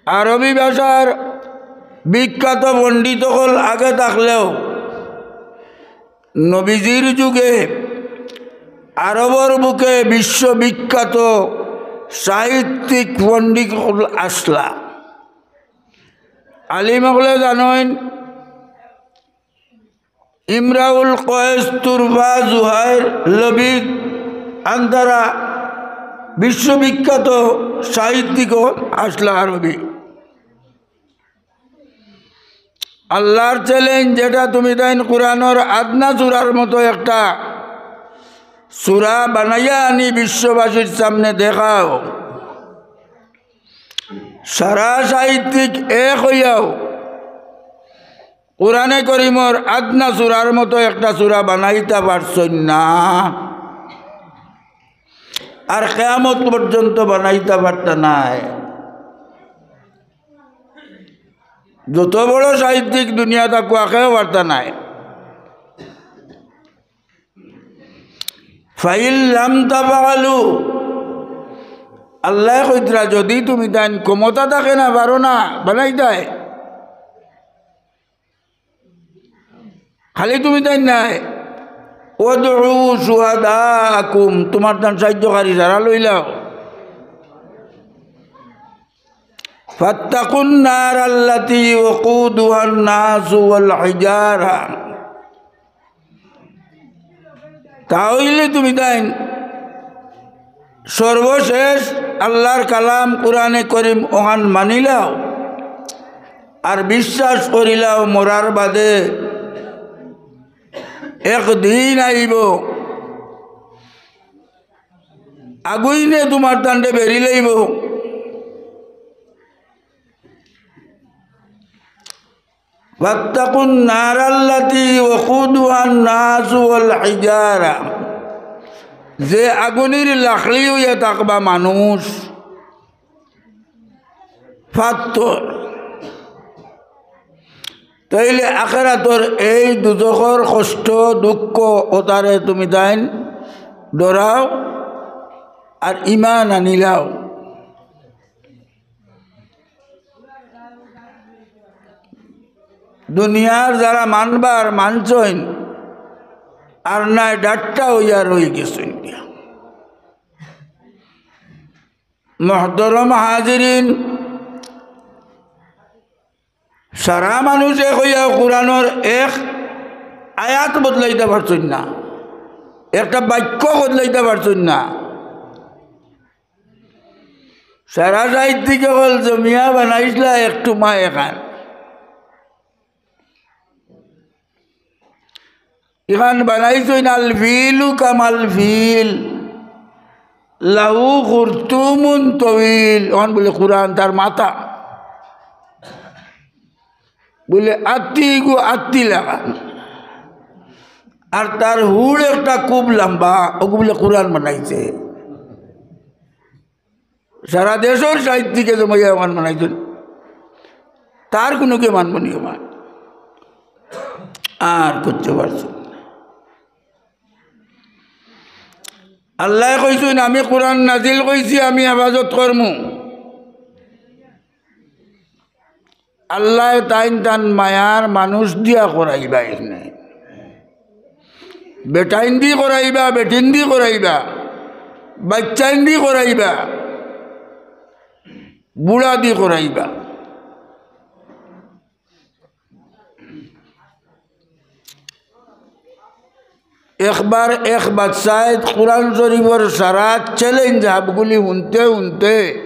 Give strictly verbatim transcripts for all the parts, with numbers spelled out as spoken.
আরবি ভাষার বিখ্যাত পণ্ডিত অকল আগে থাকলেও নবীজির যুগে আরবর বুকে বিশ্ববিখ্যাত সাহিত্যিক পণ্ডিত অকল আছলা। আলিম অকলে জানইন, ইমরাউল কয়েস, তুরফা, জুহাইর, লবিদ, আন্তারা বিশ্ববিখ্যাত সাহিত্যিক আছলা আরবি। আল্লার challenge, যেটা তুমিতাইন কুরআনর আদনা সুরার মতো একটা সুরা বানাইয়া আনি বিশ্ববাসীর সামনে দেখাও। সারা সাহিত্যিক এক অইয়াও কুরআনে করিমর আদনা সুরার মতো একটা সুরা বানাইতা পারছইন না, আর কিয়ামত পর্যন্ত বানাইতা পারতা নায়। যত বড় সাহিত্যিক দুনিয়াত থাকউক, কেউ পারতা নায়। ফাইন লাম তাফআলু, আল্লায় কইতরা, যুদি তুমিতাইন ক্ষমতা থাকে না, পারো না বানাইতায়, খালি তুমিতাইন নায়, উদউ শুহাদাআকুম, তুমারতান সাহায্যকারী যারা লইলাও। ফাত্তাকুন নারাল্লাতী ওয়াকুদুহান নাসু ওয়াল হিজারা। তা অইলে তুমিতাইন সর্বশেষ আল্লার কালাম কুরআনে করিম অখান মানিলাও, আর বিশ্বাস করিলাও মরার বাদে এক দিন আইবো, আগুইনে তুমারতানরে বেড়ি লইবো। ফাত্তাকুন নারাল্লাতী ওয়াকুদুহান নাসু ওয়াল হিজারা, যে আগুনির লাকড়ি অইয়া থাকবা মানুষ, পাথর। তাইলে আখেরাতর এই দুজখর কষ্ট, দুঃখ, অতারে তুমিতাইন ডরাও আর ঈমান আনিলাও। দুনিয়ার যারা মানবার মানছইন, আর নায় ডাট্টা অইয়া রইগেছইন। মুহতারাম হাজিরিন, সারা মানুষ এক অইয়া কুরআনর এক আয়াত বদলাইতা পারছইন না, একটা বাক্য বদলাইতা পারছইন না। সারা সাহিত্যিক অকল জমিয়া বানাইছলা একটু মা এখান। ইখান বানাইছইন আল ফিলু কামাল ফিল, লাহু খুরতুমুন তবিল। অখান বুলে কুরআন, তার মাথা বুলে আত্তি গু আত্তি লাগা, আর তার হুড় একটা খুব লম্বা, অগু বুলে কুরআন বানাইছে। সারা দেশর সাহিত্যিকে জমাইয়া অখান বানাইছইন, তার কুনুকে মানবো নি অখান? আর করতে পারছইন না। আল্লায় কইছইন, "আমি কুরআন নাজিল কইছি, আমি হেফাজত করমু।" আল্লায় তাইন তান মায়ার মানুষ দিয়া করাইবা এখানে। বেটাইন দি করাইবা, বেটিন দি করাইবা, বাইচ্চাইন দি করাইবা, বুড়া দি করাইবা। একবার এক বাদশায় কুরআন শরীফর সারা challenge হাবগুলি হুনতে হুনতে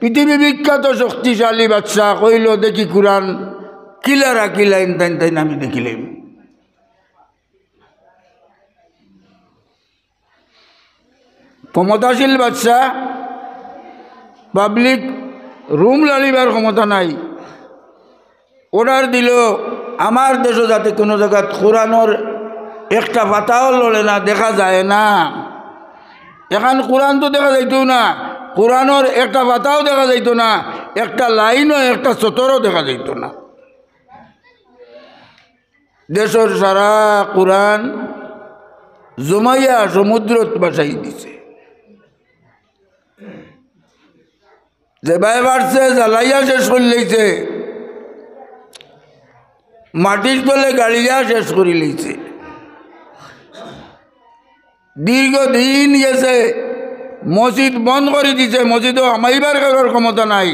পৃথিবী বিখ্যাত শক্তিশালী বাদশা কইলো, "দেখি কুরআন কিলা রাখিলাইন তাইন, তাইন আমি দেখিলাইমু।" ক্ষমতাশীল বাদশা, public রুম লালিবার ক্ষমতা নাই। Order দিলো, "আমার দেশো যাতে কুনু জাগাত কুরআনর একটা পাতাও লড়ে না, দেখা যায় না।" এখান কুরআন তো দেখা যাইতো না, কুরআনর একটা পাতাও দেখা যাইতো না, একটা লাইনও, একটা সতরও দেখা যাইতো না। দেশর সারা কুরআন জমাইয়া সমুদ্রত ভাসাই দিছে। যেবায় পারছে জ্বালাইয়া শেষ করি লাইছে, মাটির তলে গাড়িয়া শেষ করি লাইছে। দীর্ঘদিন গেছে, মসজিদ বন্ধ করি দিছে, মসজিদো হামাইবার কারোর ক্ষমতা নাই।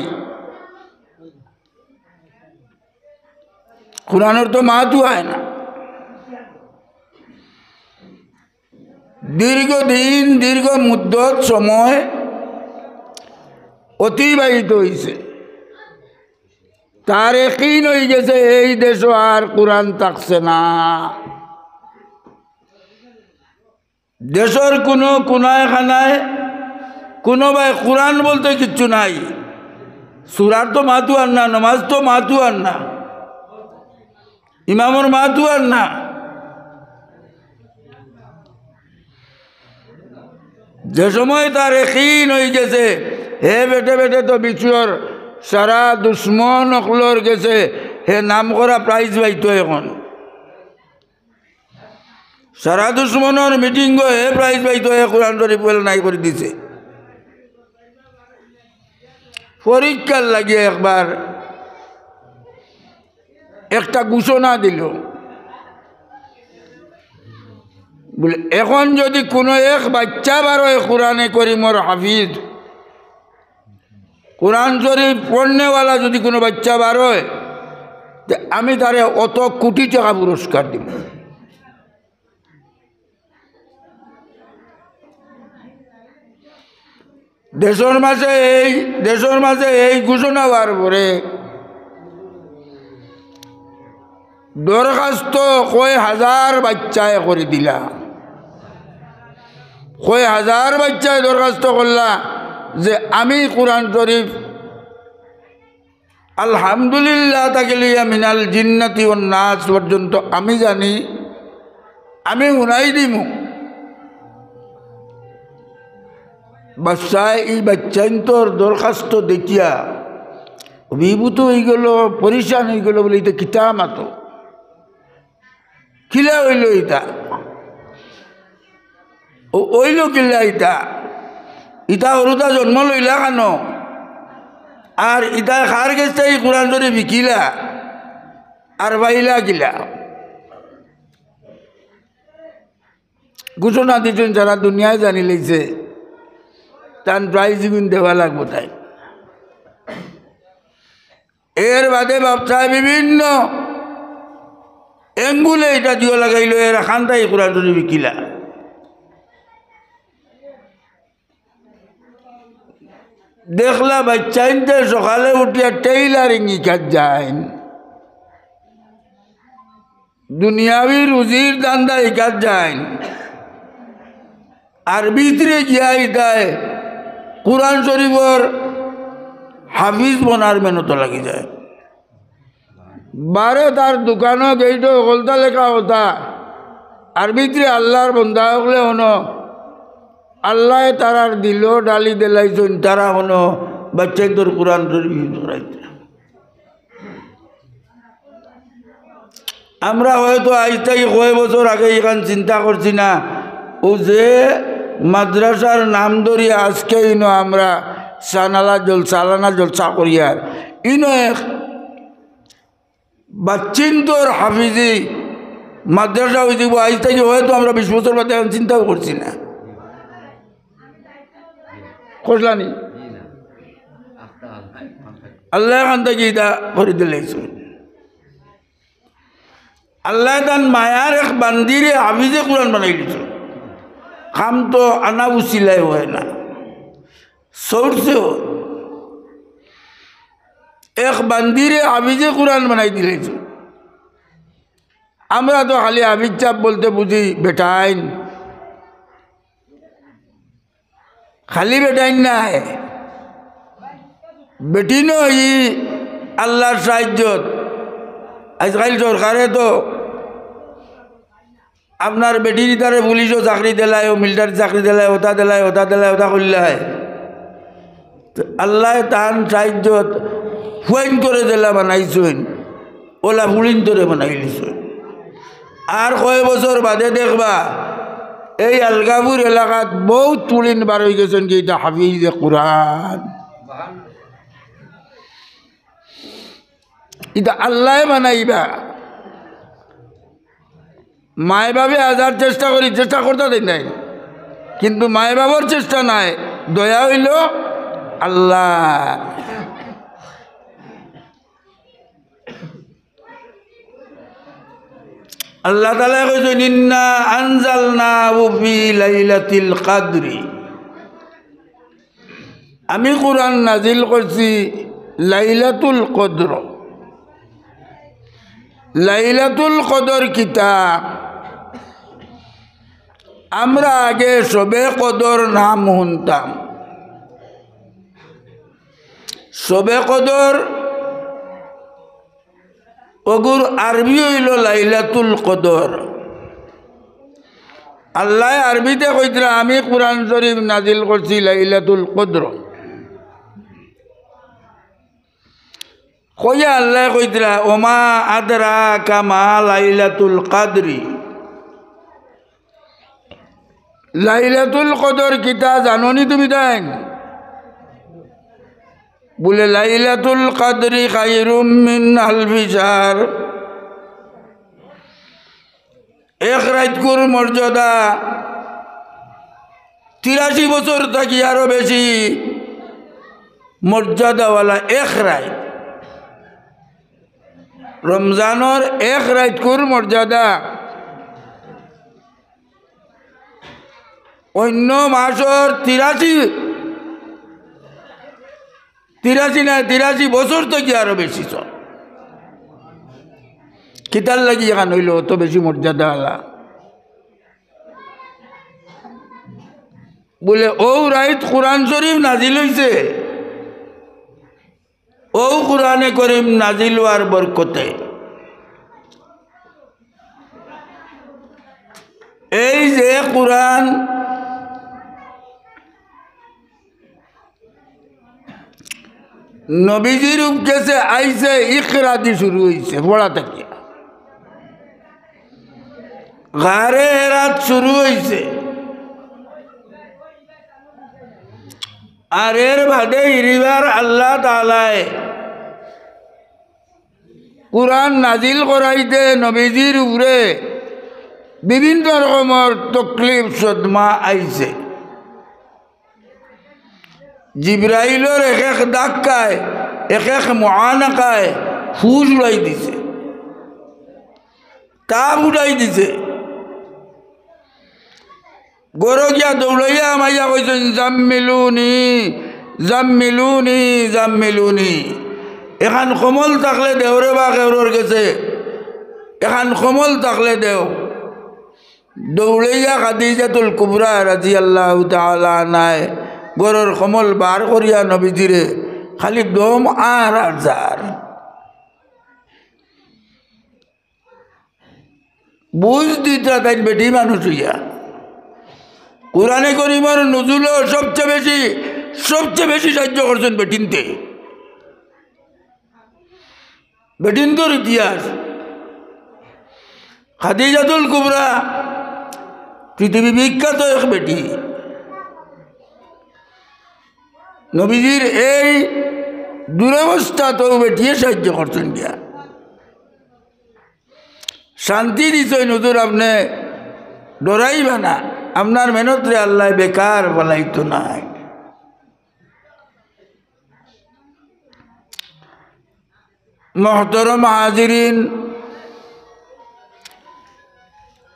কোরআনর তো মাতও অয় না। দীর্ঘদিন, দীর্ঘ মুদ্দত সময় অতিবাহিত অইছে। তার একিন অইগেছে, এই দেশো আর কোরআন থাকছে না। দেশর কুনু কুনায় খানায় কুনুবায় কোরআন বলতে কিচ্ছু নাই। সুরার তো মাতও অর না, নমাজ তো মাতও অর না, ইমামর মাতও অর না। যে সময় তার একিন অইগেছে, হে বেটে বেটে তো বিশ্বর সারা দুশমন অকলর গেছে হে নাম করা প্রাইজ পাইতো অখন। সারা দুশমনর মিটিংও হে প্রাইজ পাইতো, হে কোরআন শরীফ বলে নাই করি দিছে। পরীক্ষার লাগি একবার একটা ঘোষণা দিল, বলে, অখন যদি কুনু এক বাইচ্চা বারয় কোরআনে করিমর হাফিজ, কোরআন শরীফ পড়নেওয়ালা যদি কুনু বাইচ্চা বারয়, তে আমি তারে অত কোটি টেকা পুরস্কার দিমু। দেশর মাঝে এই, দেশর মাঝে এই ঘোষণা অওয়ার পরে দরখাস্ত কয় হাজার বাইচ্চায় করি দিলা, কয় হাজার বাইচ্চায় দরখাস্ত করলা যে আমি কোরআন শরীফ আলহামদুলিল্লাহ থাকি লইয়া মিনাল জিন্নাতি ওয়ান নাস পর্যন্ত আমি জানি, আমি হুনাই দিমু। বাদশায় এই বাইচ্চাইন্তর দরখাস্ত দেখিয়া অভিভূত অইগেল, পরেশান অইগেল, বলে, "ইতা কিতা মাতো?" কিলা অইলো ইতা? অ-, অইলো কিলা ইতা? ইতা হুরুতা জন্ম লইলা কেনে? আর ইতায় কার গেছ থাকি কোরআন শরীফ হিকিলা? আর পাইলা কিলা? ঘোষণা দিছইন, সারা দুনিয়ায় জানি লাইছে, তান প্রাইজ ইগুন দেওয়া লাগবো তাইন। এর বাদে বাদশায় বিভিন্ন angle-এ ইটা দিও লাগাইলো, এর কান থাকি কোরআন শরীফ হিকিলা। দেখলা বাইচ্চাইন্তে সকালে উঠিয়া tailoring হিকাত যাইন, দুনিয়াবি রুজির ধান্দা হিকাত যাইন। আর ভিতরে গিয়া ইতায় কোরআন শরীফর হাফিজ বনার মেহনতো লাগি যায়। বারে তার দোকানো গেইটো হকলতা লেখা অতা। আর ভিতরে আল্লার বন্দা অকলে অনো, আল্লায় তারার দিলো ঢালি দিলাইছইন, তারা অনো বাইচ্চাইন্তর কোরআন শরীফ হিফজ করাইতরা। আমরা হয়তো আইজ থাকি কয় বছর আগে ইখান চিন্তা করছি না। অউ যে মাদ্রাসার নাম ধরি আজকে ইনো আমরা সানালা জল-, সালানা জলসা করিয়ার, ইনো এক বাইচ্চাইন্তর হাফিজি মাদ্রাসা অইযিবো, আইজ থাকি হয়তো আমরা বিশ বছর বাদে ইখান চিন্তাও করছি না। করছলানি? আল্লায় ইখান থাকি ইটা করি দিলাইছইন। আল্লায় তান মায়ার এক বান্দিরে হাফিজে কোরআন বানাইলিছইন। কাম তো আনা উছিলায় অয় না, source-এ অয়। এক বান্দিরে হাফিজে কোরআন বানাই দিলাইছইন। আমরা তো খালি হাফিজ সাব বলতে বুঝি বেটাইন, খালি বেটাইন নায়, বেটিনও ই আল্লার সাইয্যত। আইজকাইল সরকারে তো আপনার বেটির ইতারে পুলিশো চাকরি দিলায়, অউ মিলিটারি চাকরি দিলায়, অতা দিলায়, অতা দিলায়, অতা করলায়। তো আল্লায় তান সাইয্যত ফুয়াইন্তরে যেলা বানাইছইন, অলা ফুড়িন্তরে বানাইলিছইন। আর কয় বছর বাদে দেখবা, এই আলগাপুর এলাকাত বউত ফুড়িন বার অইগেছইন গি ইতা হাফিজে কোরআন। ইটা আল্লায় বানাইবা। মায় বাপে হাজার চেষ্টা করি, চেষ্টা করতা দেয় নাই, কিন্তু মায় বাপর চেষ্টা নাই, দয়া অইলো আল্লাহ। আল্লাহ তাআলায় কইছইন, "ইন্না আনজালনাহু ফি লাইলাতিল কদরি।" আমি কুরআন নাজিল করছি লাইলাতুল কদর। লাইলাতুল কদর কিতা? আমরা আগে শবে কদর নাম হুনতাম। শবে কদর অগুর আরবি অইলো লাইলাতুল কদর। আল্লায় আরবিতে কইতরা, "আমি কুরআন শরীফ নাজিল করছি লাইলাতুল কদর।" কইয়া আল্লায় কইতরা, "ওমা আদরাকা মা লাইলাতুল কদরি।" লাইলাতুল কদর কিতা জানো নি তুমি তাইন? বুলে, "লাইলাতুল কদরি খায়রুম মিন আলফি শাহর।" এক রাইতকুর মর্যাদা তিরাশি বছর থাকি আরো বেশি মর্যাদাওয়ালা এক রাইত। রমজানর এক রাইতকুর মর্যাদা অইন্য মাসর তিরাশি, তিরাশি নায়, তিরাশি বছর থাকি আরো বেশি চল। কিতার লাগি এখান অইলো অত বেশি মর্যাদাআলা? বুলে, অউ রাইত কুরআন শরীফ নাজিল অইছে। অউ কুরআনে করিম নাজিল অওয়ার বরকতে এই যে কুরআন নবীজির গেছে আইছে, ইকরা দি শুরু অইছে, পড়া থাকিয়া। গারে হেরাত শুরু অইছে। আর এর বাদে হিরিবার আল্লাহ তাআলায় কুরআন নাজিল করাইতে নবীজির উপরে বিভিন্ন রকমর তকলিফ সদমা আইছে। জিব্রাইলর এক এক ধাক্কায়, এক এক মুআনাকায় হুশ উড়াই দিছে, তাপ উড়াই দিছে। ঘরো গিয়া দৌড়াইয়া হামাইয়া কইছইন, "জাম্মিলুনি, জাম্মিলুনি, জাম্মিলুনি।" এখান কম্বল থাকলে দেও রে বা কেউরর গেছে, এখান কম্বল থাকলে দেও। দৌড়াইয়া খাদিজাতুল কুবরা রাদিয়াল্লাহু তাআলা আনহায় ঘরর কম্বল বার করিয়া নবীজিরে খালি দম আর আর যার। বুঝ দিতরা তাইন বেটি মানুষ অইয়া। কুরআনে করিমর নুজুলো সবচে বেশি, সবচে বেশি সাহায্য করছইন বেটিন্তে। বেটিন্তর ইতিহাস। খাদিজাতুল কুবরা পৃথিবী বিখ্যাত এক বেটি। নবীজির এই দুরবস্থাত অউ বেটিয়ে সাহায্য করছইন গিয়া। শান্তি দিছইন, "হুজুর, আপনে ডরাইবা না, আপনার মেহনতরে আল্লায় বেকার ফালাইতো নায়।" মুহতারাম হাজিরিন,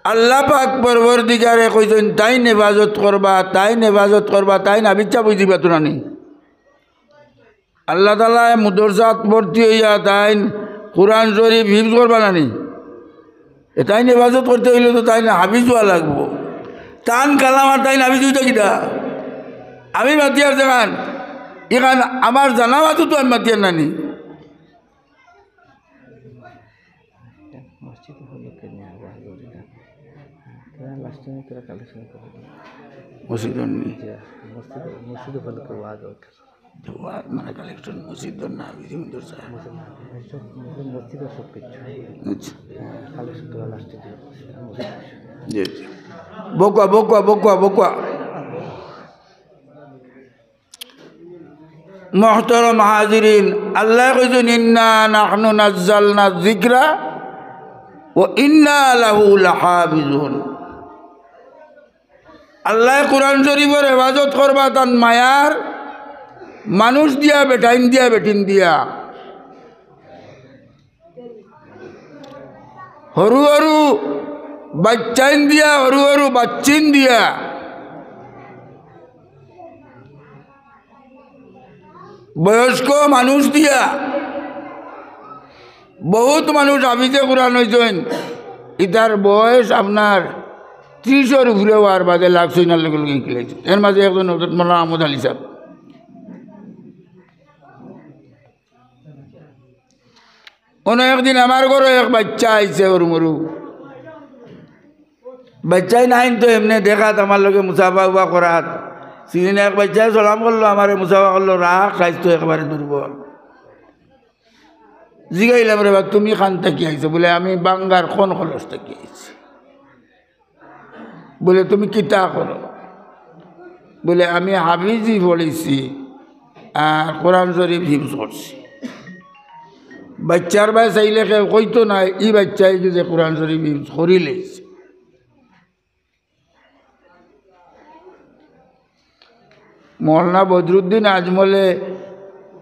আল্লাহ পাক পরওয়ারদিগারে কইছইন, "তাইন ইবাদত করবা, তাইন ইবাদত করবা, তাইন হাবিচ্ছা বুঝিবা তো নানি।" আল্লাহ তাআলায় মুদরসাত ভর্তি অইয়া তাইন কুরআন শরীফ হিফজ করবা নানি? এ তাইন ইবাদত করতে অইলে তো তাইন হাফিজ অওয়া লাগবো। তান কালাম আর তাইন হাফিজ অইতা কিতা? আমি মাতিয়ার যেখান, এখান আমার জানা মাতো তো আমি মাতিয়ার নানি। মসজিদ হলো কে নিয়ে আবার বলি না। তোরা লাস্ট টাইম তোরা কালেকশন করে দিও। মসজিদ অন্য। যে মসজিদ, মসজিদ হলো কে ওয়াজ দরকার। ওয়াজ মানে কালেকশন মসজিদ না, বিধি মাদ্রাসা। মসজিদ না, মসজিদ, মসজিদ সব কিছু। আচ্ছা। কালেকশন তোরা লাস্টে দিও। জি, জি। বকুয়া, বকুয়া, বকুয়া, বকুয়া। মুহতারাম হাজিরিন, আল্লায় কইছইন, "ইন্না নাহনু নাজ্জালনা যিকরা ওয়া ইন্না লাহু লাহাফিজুন।" আল্লায় কুরআন শরীফর হেফাজত করবা তান মায়ার মানুষ দিয়া, বেটাইন দিয়া, বেটিন দিয়া। হরু হরু বাইচ্চাইন দিয়া, হরু হরু বাইচ্চিন দিয়া, বয়স্ক মানুষ দিয়া। বহুত মানুষ হাফিজে কুরআন অইছইন, ইতার বয়স আপনার ত্রিশর উপরে অওয়ার বাদে লাখ ছয় নার লগে লগে হিকিলাইছইন। এর মাঝে একজন হযরত মৌলানা আহমদ আলী সাহেব। অনো একদিন আমার ঘরো এক বাইচ্চা আইছে, হরু মরু। বাইচ্চাইন আইন তো এমনে দেখাত, আমার লগে মুসাফা উফা করাত। সিদিন এক বাইচ্চায় সালাম করলো, আমারে মুসাফা করলো, রাগ স্বাস্থ্য একেবারে দুর্বল। জিগাইলাম, "রে বা, তুমি কান থাকি আইছো?" বলে, "আমি বাঙ্গার কোন খলস থাকি আইছি।" বলে, "তুমি কিতা করো?" বলে, "আমি হাফিজি পড়ছি আর কোরআন শরীফ হিফজ করছি।" বাইচ্চার বায় চাইলে কেউ কইতো নায়, ই বাইচ্চায় যে কোরআন শরীফ হিফজ করিলাইছে। মৌলানা বদরুদ্দিন আজমলে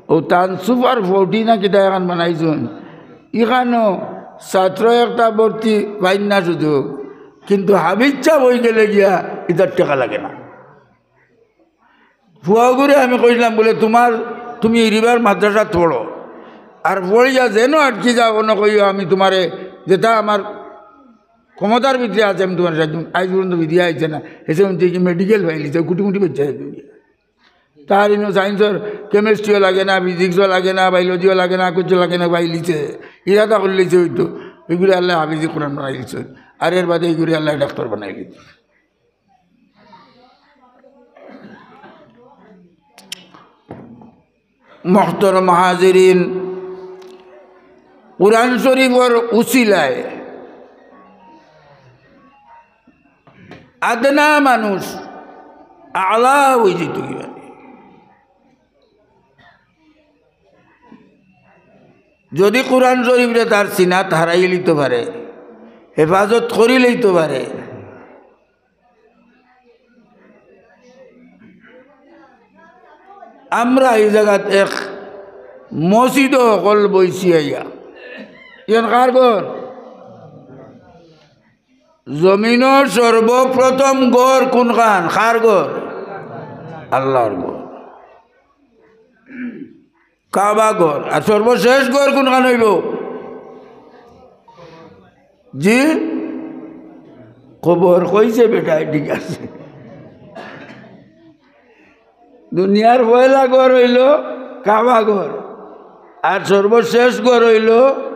অউ তান সুপার ফোর্টি না কিতা এখান বানাইছইন, ইখানো ছাত্র একটা ভর্তি পাইন না সুযোগ, কিন্তু হাফিজ সাব অইগেলে গিয়া ইতার টেকা লাগে না। ফুয়াগুরে আমি কইলাম, বলে, "তুমার, তুমি ইরিবার মাদ্রাসাত পড়ো, আর পড়িয়া যেনো আটকি যাও, অনো কইও আমি তুমারে যেতা আমার ক্ষমতার ভিতরে আছে আমি তুমারে সাহায্য।" আইজ পর্যন্ত বিদিয়া আইছে না, হেষে হুনছি কি মেডিকেল ফাইলিছে, কুটি মুটি বাইচ্চা। তার ইনো সায়েন্সর, কেমিস্ট্রিও লাগে না, ফিজিক্সও লাগে না, বায়োলজিও লাগে না, কিচ্ছু লাগে না, ফাইলিছে। ইরাদা করিলিছে অইতো। ইগুরে আল্লায় হাফিজি কোরআন বানাইলিছে। আর এর বাদে ইগুরে আল্লায় ডাক্তার বানাইলিছে। মুহতারাম হাজিরিন, কোরআন শরীফর উসিলায় আদনা মানুষ আলা অইযিতো। যদি কোরআন শরীফরে তার সিনাত হারাইলিতো পারে, হেফাজত করিলিতো পারে, আমরা ই জাগাত এক মসজিদো হকল বইছি আইয়া। ইখান কার ঘর? জমিনর সর্বপ্রথম ঘর কুনখান? কার ঘর? আল্লার ঘর। কাবা ঘর। আর সর্বশেষ ঘর কুনখান অইবো? জি? কবর। কইছে বেটায়, ঠিক আছে। দুনিয়ার পয়লা ঘর অইলো কাবা ঘর, আর সর্বশেষ ঘর অইলো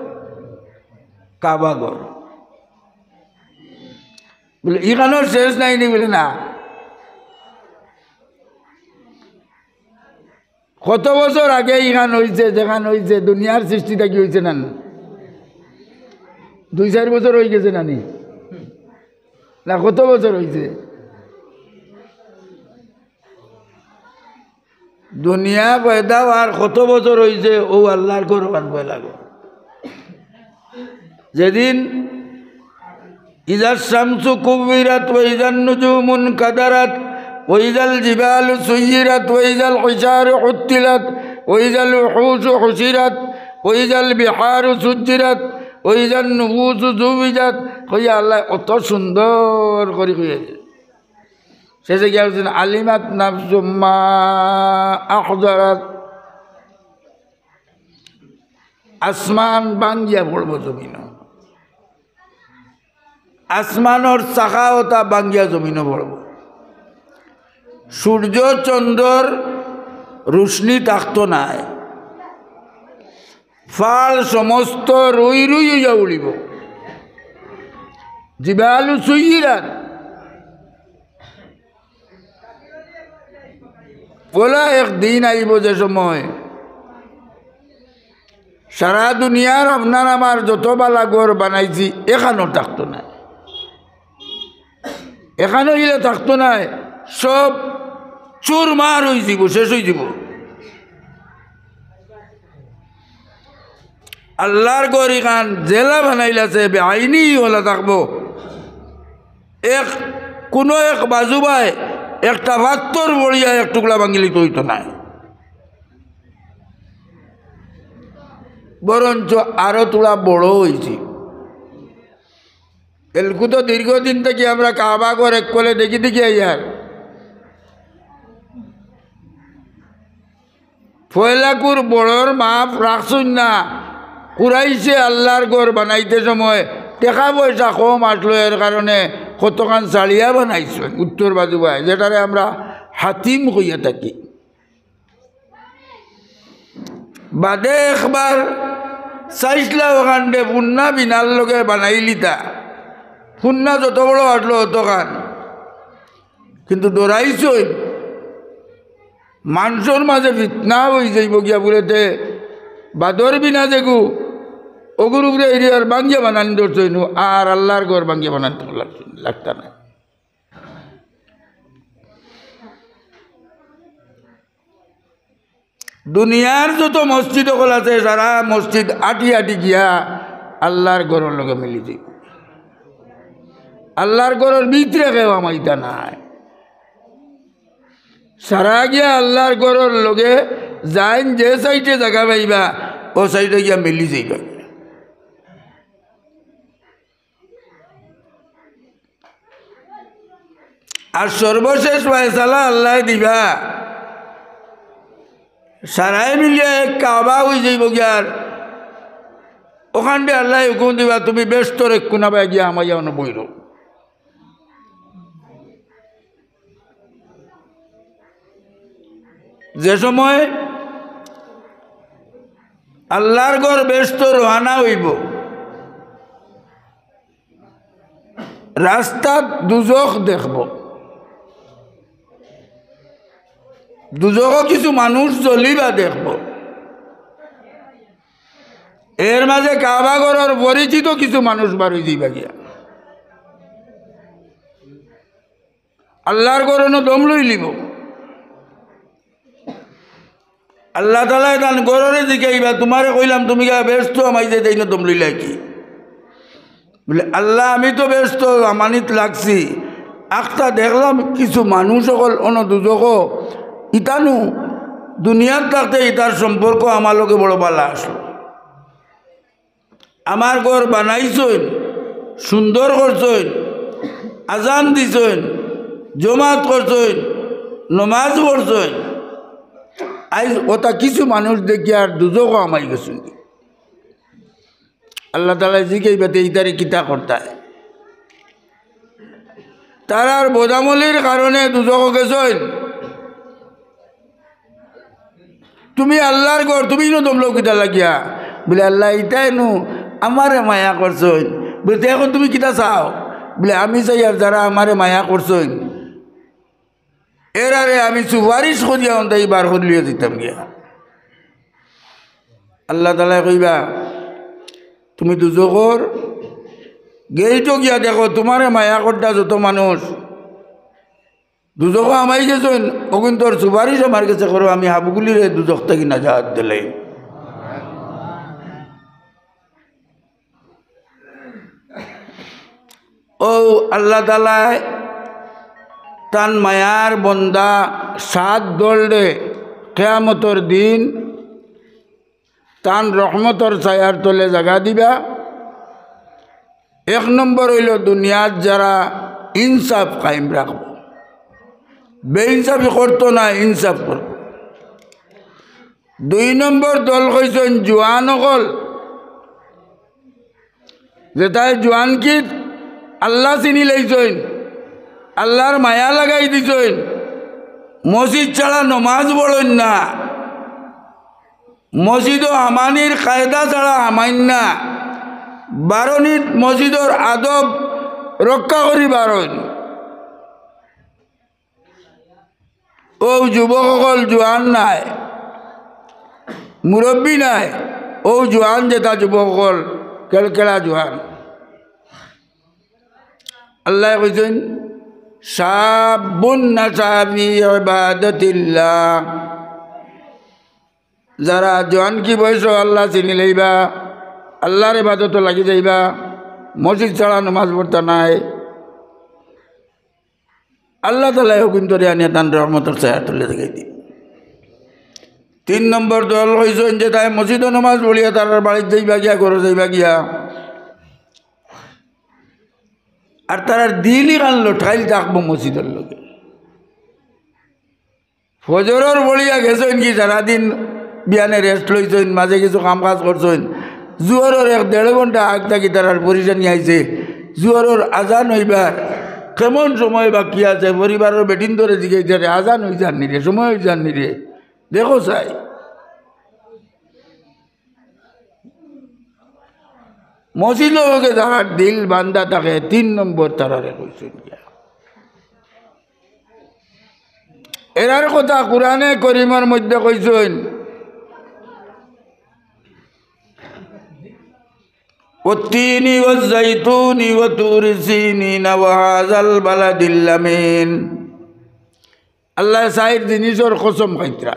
কাবা ঘর। বলে, "ইখানোর শেষ নাই নি?" বলে, "না।" কত বছর আগে ইখান অইছে, যেখান অইছে, দুনিয়ার সৃষ্টি থাকি অইছে না নি? দুই চাইর বছর অইগেছে না নি? না, কত বছর অইছে? দুনিয়া পয়দা অওয়ার কত বছর অইছে, অউ আল্লার ঘর অখান পয়লা ঘর। যেদিন ইযা শামসু কুব্বিরাত ওয়া ইযান নুজুমু ইনকাদারাত ওয়া ইযাল জিবালু সুয়্যিরাত ওয়া ইযাল ইশারু উত্তিলাত ওয়া ইযাল উহুশু হুশিরাত ওয়া ইযাল বিহারু সুজ্জিরাত ওয়া ইযান নুফুসু যুওয়িজাত, কইয়া আল্লায় অত সুন্দর করি কইয়া দিছে। শেষে গিয়া বলছেন, "আলিমাত নাফসুম মা আহদারাত।" আসমান ভাঙ্গিয়া পড়বো জমিনো, আসমানর চাকা অতা ভাঙ্গিয়া জমিনো পড়বো। সূর্য চন্দ্রর রুশনি থাকতো নায়, ফাল সমস্ত রুই রুই অইয়া উড়িবো। জিবালু সুয়্যিরাত। অলা এক দিন আইবো যে সময় সারা দুনিয়ার আপনার আমার যত বালা ঘর বানাইছি, এখানো থাকতো নায়, এখানো ইলা থাকতো নায়, সব চুরমার অইযিবো, শেষ অইযিবো। আল্লার ঘর ইখান যেলা বানাইলাছে, বেআইনি অলা থাকবো। এক, কুনু এক বাজু বায় একটা পাত্থর পড়িয়া এক টুকরা ভাঙ্গিলিতো অইতো নায়, বরঞ্চ আরো থুড়া বড় অইছে। এলকু তো দীর্ঘদিন থাকি আমরা কাবা ঘর এক কোলে দেখি দেখি আইয়ার। পয়লাকুর বড়র মাপ রাখছইন না। কুরাইশে আল্লার ঘর বানাইতে সময় টেকা পয়সা কম আছলো, এর কারণে কতখান ছাড়িয়া বানাইছইন উত্তর বাজু বায়, যেটারে আমরা হাতিম কইয়া থাকি। বাদে একবার চাইছলা অখানরে পুন্না বিনার লগে বানাইলিতা, পুন্না যত বড় আছলো অতখান, কিন্তু ডরাইছইন মানষর মাঝে ফিতনা অইযাইবো গিয়া বুলেতে, বাদর বিনা যেগু অগুর উপরে এরিয়ার ভাঙ্গিয়া বানানি ধরছইন, আর আল্লার ঘর ভাঙ্গিয়া বানানি লাগতা নায়। দুনিয়ার যত মসজিদ অকল আছে, সারা মসজিদ আটি আটি গিয়া আল্লার ঘরর লগে মিলি যাইবো। আল্লার ঘরর ভিতরে কেউ হামাইতা নায়। সারা গিয়া আল্লার ঘরর লগে যাইন, যে সাইডে জাগা পাইবা, অউ সাইডে গিয়া মিলি যাইবা। আর সর্বশেষ ফয়সালা আল্লায় দিবা। সারায় মিলিয়া এক কাবা অইযাইবো গিয়ার। অখানদি আল্লায় হুকুম দিবা, "তুমি বেহেস্তর এক কুনাবায় গিয়া হামাইয়া অনো বইরো।" যে সময় আল্লার ঘর বেহেস্তো রওয়ানা অইবো, রাস্তাত দুজখ দেখবো, দুজখো কিছু মানুষ জ্বলিবা দেখবো। এর মাঝে কাবা ঘরর পরিচিত কিছু মানুষ বার অইযিবা গিয়া। আল্লার ঘর অনো দম লইলিবো। আল্লাহ তাআলায় তান ঘররে জিকাইবা, "তুমারে কইলাম তুমি গিয়া বেহেস্তো হামাইযাইতায়, ইনো দম লইলায় কি?" বুলে, "আল্লাহ, আমি তো বেহেস্তো হামানিত লাগছি, আখতা দেখলাম কিছু মানুষ অকল অনো দুজখো, ইতানু দুনিয়াত থাকতে ইতার সম্পর্ক আমার লগে বড় ভালা আছলো।" আমার ঘর বানাইছইন, সুন্দর করছইন, আজান দিছইন, জমাত করছইন, নমাজ পড়ছইন। আইজ অতা কিছু মানুষ দেখিয়ার দুজখো হামাই গেছইন। আল্লাহ তাআলায় জিকাইবা তে ইতারে কিতা করতায়? তারার বদামলির কারণে দুজখো গেছইন। তুমি আল্লার ঘর, তুমি ইনো দম লও কিতার লাগিয়া? বুলে, "আল্লাহ, ইতায় নু আমারে মায়া করছইন।" বুলে, "তে অখন তুমি কিতা চাও?" বুলে, "আমি চাই আর যারা আমারে মায়া করছইন, এরারে আমি সুপারিশ করিয়া অন্তাই বার করিলিয়া দিতাম গিয়া।" আল্লাহ তাআলায় কইবা, "তুমি দুজখর গেইটো গিয়া দেখো, তুমারে মায়া করতা যত মানুষ, দুজখো হামাই গেছইন, অগুইন্তর সুপারিশ আমার গেছে করো, আমি হাবগুলিরে দুজখ থাকি নাজাত দিলাই।" অউ আল্লাহ তাআলায় তান মায়ার বন্দা সাত দলরে কিয়ামতর দিন তান রহমতর ছায়ার তলে জাগা দিবা। এক নম্বর অইলো দুনিয়াত যারা ইনসাফ কায়েম রাখবো, বেইনসাফি করতো না, ইনসাফ করবো। দুই নম্বর দল কইছইন জুয়ান অকল, যেতায় জুয়ানকিত আল্লাহ চিনি লাইছইন, আল্লার মায়া লাগাই দিছইন, মসজিদ ছাড়া নমাজ পড়ইন না, মসজিদো হামানির কায়দা ছাড়া হামাইন না, বারনিত মসজিদর আদব রক্ষা করি বারইন। অউ যুবক অকল জুয়ান নায়, মুরব্বি নায়, অউ জুয়ান যেতা যুবক অকল, কেলকেলা জুয়ান। আল্লায় কইছইন, "শাবুন নাশা ফি ইবাদাতিল্লাহ।" যারা জোয়ানকি বয়সো আল্লাহ চিনি লইবা, আল্লাহর ইবাদতো লাগি যাইবা, মসজিদ ছাড়া নমাজ পড়তা নায়, আল্লাহ তাআলায় হুকুম ধরি আনিয়া তান রহমতর ছায়া তলে লাগাই দিবা। তিন নম্বর দল অইছইন যেতায় মসজিদো নমাজ পড়িয়া তারার বাড়িত যাইবা গিয়া, ঘরো যাইবা গিয়া, আর তারার দিল ইখান লটকাইল থাকবো মসজিদর লগে। ফজরর পড়িয়া গেছইন কি সারাদিন বিয়ানে rest লইছইন, মাঝে কিছু কাম কাজ করছইন। জুহরর এক দেড় ঘন্টা আগ থাকি তারার পরেশানি আইছে। জুহরর আজান অইবার কেমন সময় বাকি আছে, পরিবারর বেটিন্তরে জিগাইতারে, "আজান অইযার নি রে, সময় অইযার নি রে, দেখো চাই।" মসজিদর লগে যারার দিল বান্ধা থাকে, তিন নম্বর তারারে কইছইন গিয়া। এরার কথা কুরআনে করিমর মধ্যে কইছইন, "والتين والزيتون وطور سينين وهذا البلد الأمين।" আল্লায় চাইর জিনিসর কসম খাইতরা।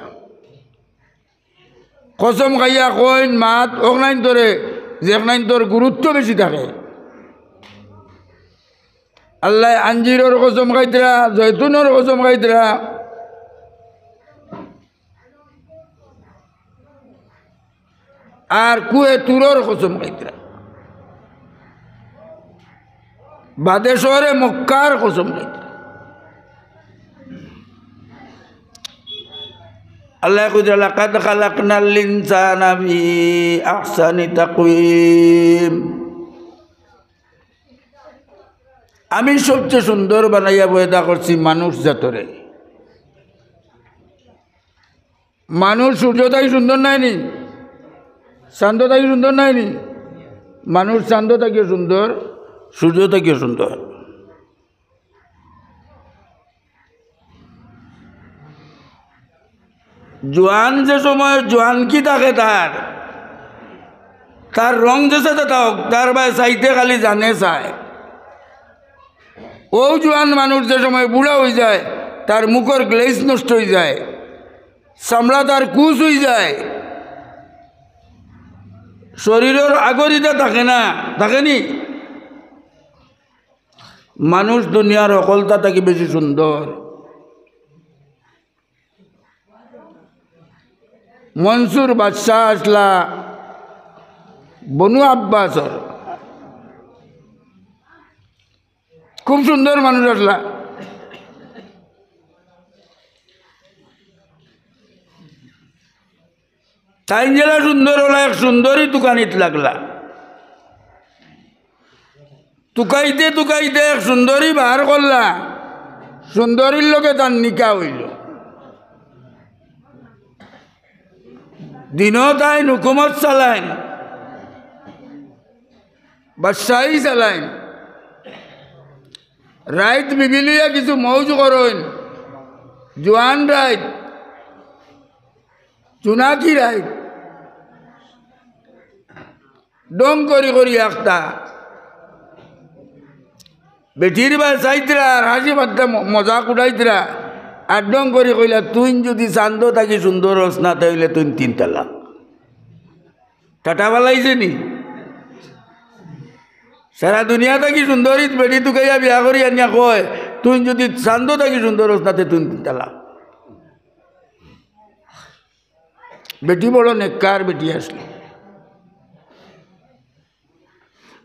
কসম খাইয়া কইন মাত অখনাইন্তরে, যেখনাইন্তর গুরুত্ব বেশি থাকে। আল্লায় আঞ্জিরর কসম খাইতরা, জয়তুনর কসম খাইতরা, আর কুহে তুরর কসম খাইতরা, বাদে শহরে মক্কার কসম খাইতরা। আল্লায় কইতরা, "لقد خلقنا الإنسان في أحسن تقويم।" আমি সবচেয়ে সুন্দর বানাইয়া পয়দা করছি মানুষ জাতরে। মানুষ সূর্য থাকি সুন্দর নায় নি? চান্দ থাকি সুন্দর নায় নি? মানুষ চান্দ থাকিও সুন্দর, সূর্য থাকিও সুন্দর। জোয়ান যে সময় জোয়ানকি থাকে তার, তার রং যেসাদে থাউক, তার বায় চাইতে খালি জানে চায়। অউ জোয়ান মানুষ যে সময় বুড়া অইযায়, তার মুখর glaze নষ্ট অইযায়, চামড়া তার কুচ অইযায়, শরীরর আগর ইতা থাকে না, থাকে নি? মানুষ দুনিয়ার হকলতা থাকি বেশি সুন্দর। মনসুর বাদশা আছলা বনু আব্বাসর, খুব সুন্দর মানুষ আছলা। তাইন যেলা সুন্দর অলা এক সুন্দরী তুকানিত লাগলা। তুকাইতে তুকাইতে এক সুন্দরী বার করলা, সুন্দরীর লগে তান নিকা অইলো। দিনো তাইন হুকুমত চালাইন, বাদশাহী চালাইন, রাইত বিবি লইয়া কিছু মৌজ করইন, জোয়ান রাইত, জুনাকি রাইত, ঢং করি করি আখতা। বেটির বায় চাইতরা আর হাসি মাততা ম-, মজাক উড়াইতরা। আর ঢং করি কইলা, "তুইন যুদি চান্দ থাকি সুন্দর অস না, তে অইলে তুইন তিন তালাক।" ঠাটা ফালাইছে নি? সারা দুনিয়া থাকি সুন্দরী বেটি তুকাইয়া বিয়া করি আনিয়া কয়, "তুইন যুদি চান্দ থাকি সুন্দর অস না, তে তুইন তিন তালাক।" বেটি বড় নেককার বেটি আছলি,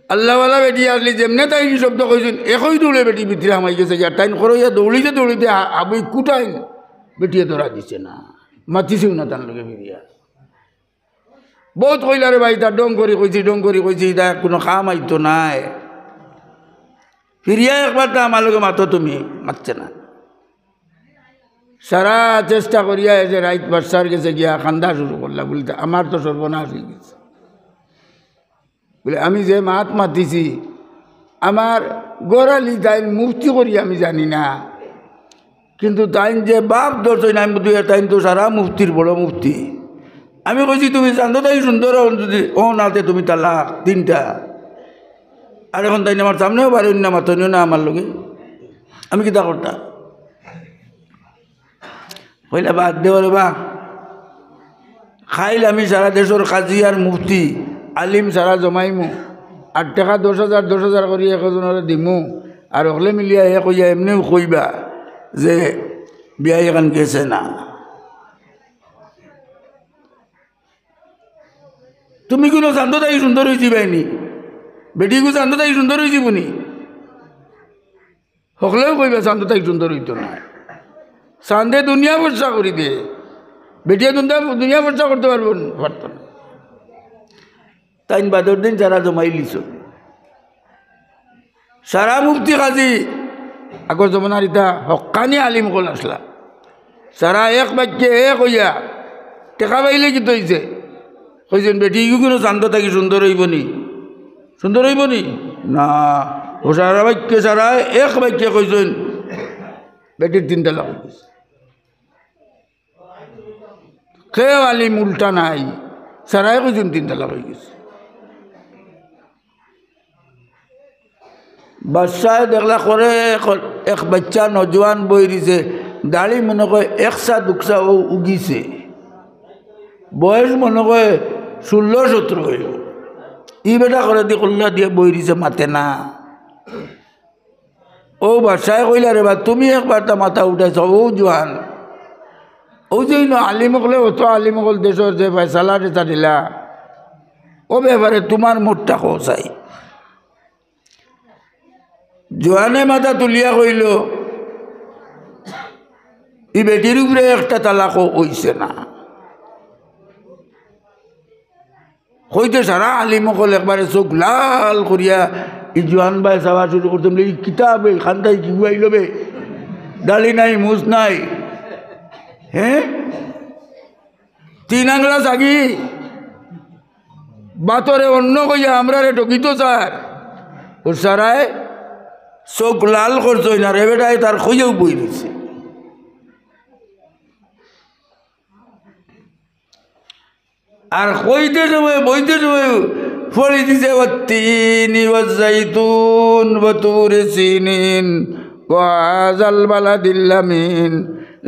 আল্লাহওয়ালা বেটি আছলি, যেমনে তাইন শব্দ কইছইন, একই দৌড়ে বেটি ভিতরে হামাই গেছে গিয়া। তাইন করইয়া দৌড়িতে দৌড়িতে হা-, হাবি কুটাইন, বেটিয়ে ধরা দিছে না, মাতিছেও না তান লগে ফিরিয়া। বউত কইলা, "রে ভাই, ইতা ঢং করি কইছি, ঢং করি কইছি, ইতা কুনু কাম আইতো নায়। ফিরিয়া একবার তা আমার লগে মাতো তুমি।" মাতছে না। সারা চেষ্টা করিয়া এসে রাইত বাদশার গেছে গিয়া কান্দা শুরু করলা, বলতে, "আমার তো সর্বনাশ অই গেছে।" বলে, "আমি যে মাত মাতিছি, আমার ঘরআলি তাইন মুফতি করি আমি জানি না, কিন্তু তাইন যে বাপ ধরছইন, আমি বুঝি তাইন তো সারা মুফতির বড় মুফতি। আমি কইছি, 'তুমি চান্দ থাকি সুন্দর অও যুদি, অও না তে তুমি তালাক তিনটা।' আর এখন তাইন আমার সামনেও বারইন না, মাতইনও না আমার লগে, আমি কিতা করতাম?" কইলা, "বাদ দেও রে বা, কাইল আমি সারা দেশর কাজী আর মুফতি, আলিম সারা জমাইমু, আর টেকা দশ হাজার, দশ হাজার করি একজনরে দিমু, আর অকলে মিলিয়া এক অইয়া এমনেউ কইবা যে বিয়াই এখান গেছে না। তুমি কুনু চান্দো থাকি সুন্দর অইযিবায়নি? বেটিগু চান্দো থাকি সুন্দর অইযিবনি? হকলেউ কইবা, চান্দো থাকি সুন্দর অইতো নায়। চান্দে দুনিয়া ফর্সা করি দে। বেটিয়ে দুনিয়া, দুনিয়া ফর্সা করতে পারবো না, পারতো না। তাইন বাদর দিন সারা জমাইলিছইন। সারা মুফতি কাজী, আগর জমানার ইতা হক্কানি আলিম অকল আছলা। সারা এক বাক্যে এক অইয়া, টেকা পাইলে কিতা অইছে? কইছইন, "বেটিগু কুনু চান্দো থাকি সুন্দর অইবনি? সুন্দর অইবনি?" না। অউ সারা বাক্যে, সারা এক বাক্যে কইছইন, "বেটির তিন তালাক অইগেছে।" কেউ আলিম উল্টা নাই, সারায় কইছইন তিন তালাক অইগেছে। বাদশায় দেখলা করে এক, এক বাইচ্চা নওজোয়ান বই রইছে, দাড়ি মনে কয় একসা দুকসা অউ উগিছে, বয়স মনে কয় ষোলো সতেরো অইবো। ই বেটা করেদি কল্লা দিয়া বই রইছে, মাতে না। অউ বাদশায় কইলা, "রে বা, তুমি একবারতা মাথা উঠাইছো, অউ জোয়ান, অউ যে ইনো আলিম অকলে, অত আলিম অকল দেশর যে ফয়সালা টেসা দিলা, অউ ব্যাপারে তুমার মতটা কও চাই।" জোয়ানে মাথা তুলিয়া কইলো, "ই বেটির উপরে একটা তালাকও অইছে না।" কইতে সারা আলিম অকল একবারে চউখ লাল করিয়া ই জোয়ান বায় চাওয়া শুরু করতে, বলে, "ই কিতা বে, খান্দাই কি গুয়াইলো বে? দাড়ি নাই, মুছ নাই, হে? তিন আংলা ছাগি, বাতরে অন্ন কইয়া আমরারে ঠগিতো চার।" অউ সারায় চউখ লাল করছইন, আর এ বেটায় তার কইয়াউ বই রইছে। আর কইতে সময়, বইতে সময় পড়ি দিছে, "والتين والزيتون وطور سينين وهذا البلد الأمين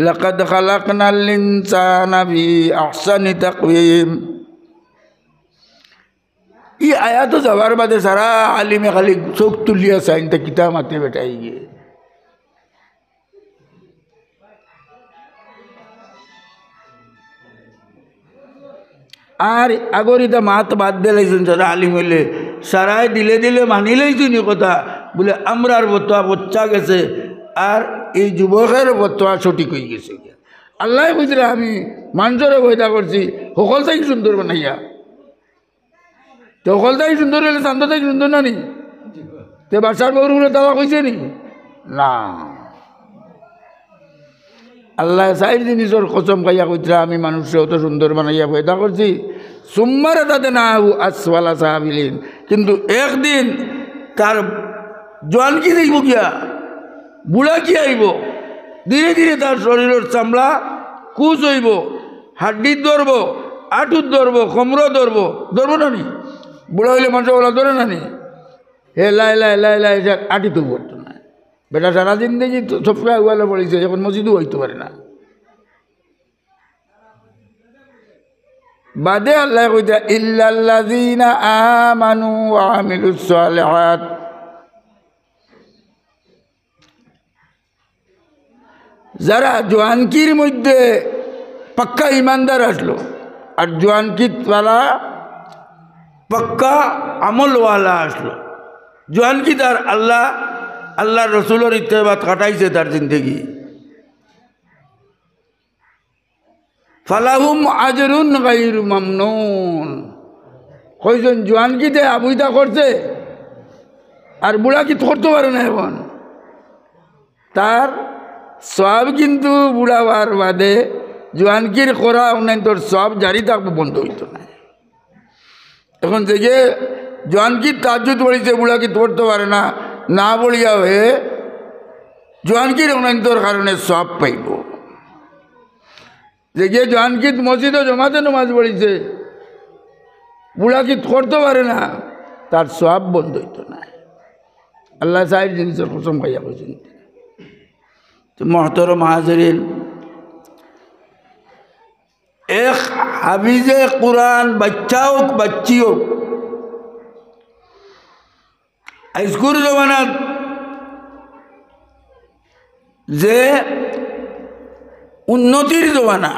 لقد خلقنا الإنسان في أحسن تقويم।" ই আয়াত যাওয়ার বাদে সারা আলিমে খালি চউখ তুলিয়া চাইন, তে কিতা মাতে বেটায় গিয়া। আর আগর ইতা মাত বাদ দিলাইছইন যারা আলিম অইলে, সারায় দিলে দিলে মানিলাইছইন ই কথা, বলে, "আমরার ফতোয়া পচা গেছে, আর ই যুবকর ফতোয়া সঠিক অইগেছে।" আল্লায় কইতরা, "আমি মানষরে পয়দা করছি, হকল থাকি সুন্দর বানাইয়া।" তে হকল থাকি সুন্দর অইলে চান্দো থাকি সুন্দর না নি? তে বাদশার বউর উপরে তালাক অইছে নি? না। আল্লায় চাইর জিনিসর কসম খাইয়া কইতরা, "আমি মানুষরে অত সুন্দর বানাইয়া পয়দা করছি।" ثم رددناه أسفل سافلين। কিন্তু একদিন তার জোয়ানকি যাইবো গিয়া, বুড়াকি আইবো, ধীরে ধীরে তার শরীরর চামড়া কুচ অইবো, হাড্ডিত ধরবো, আটুত ধরবো, কোমরো ধরবো, ধরবো না নি? বুড়া অইলে মানষে অলা ধরে না নি? হে লাই লাই লাই লাই, এটা আটিত ধরতো না। বেটা সারা জিন্দেগি তো সবসময় উয়ালে পড়ছে, এখন মসজিদও আইতো পারে না। বাদে আল্লায় কইতা, "إلا الذين آمنوا وعملوا الصالحات।" যারা জোয়ানকির মধ্যে পাক্কা ইমানদার আছলো, আর জোয়ানকিত তারা পাক্কা আমলওয়ালা আছলো, জোয়ানকিত তার আল্লাহ, আল্লার রসুলর ইত্তেবাত কাটাইছে তার জিন্দেগি। فلهم أجر غير ممنون। কইছইন জোয়ানকিতে আবুইতা করছে, আর বুড়াকিত করতো পারে না এখন। তার সওয়াব কিন্তু বুড়া অওয়ার বাদে জোয়ানকির করা অন্যান্য সওয়াব জারি থাকবো, বন্ধ অইতো না। এখন যেগিয়ে জোয়ানকিত তাহাজ্জুদ পড়িছে, বুড়াকিত পড়তো পারে না, না পড়িয়া অয়, জোয়ানকির অনন্তর কারণে সওয়াব পাইবো। যেগিয়ে জোয়ানকিত মসজিদো জমাতে নমাজ পড়িছে, বুড়াকিত করতো পারে না, তার সওয়াব বন্ধ অইতো না। আল্লায় চাইর জিনিসর কসম খাইয়া কইছইন। তো মহতরম হাজিরিন, এক হাফিজে কোরআন, বাচ্চা অউক, বাচ্চি অউক, আইজকুর জমানাত যে উন্নতির জমানা,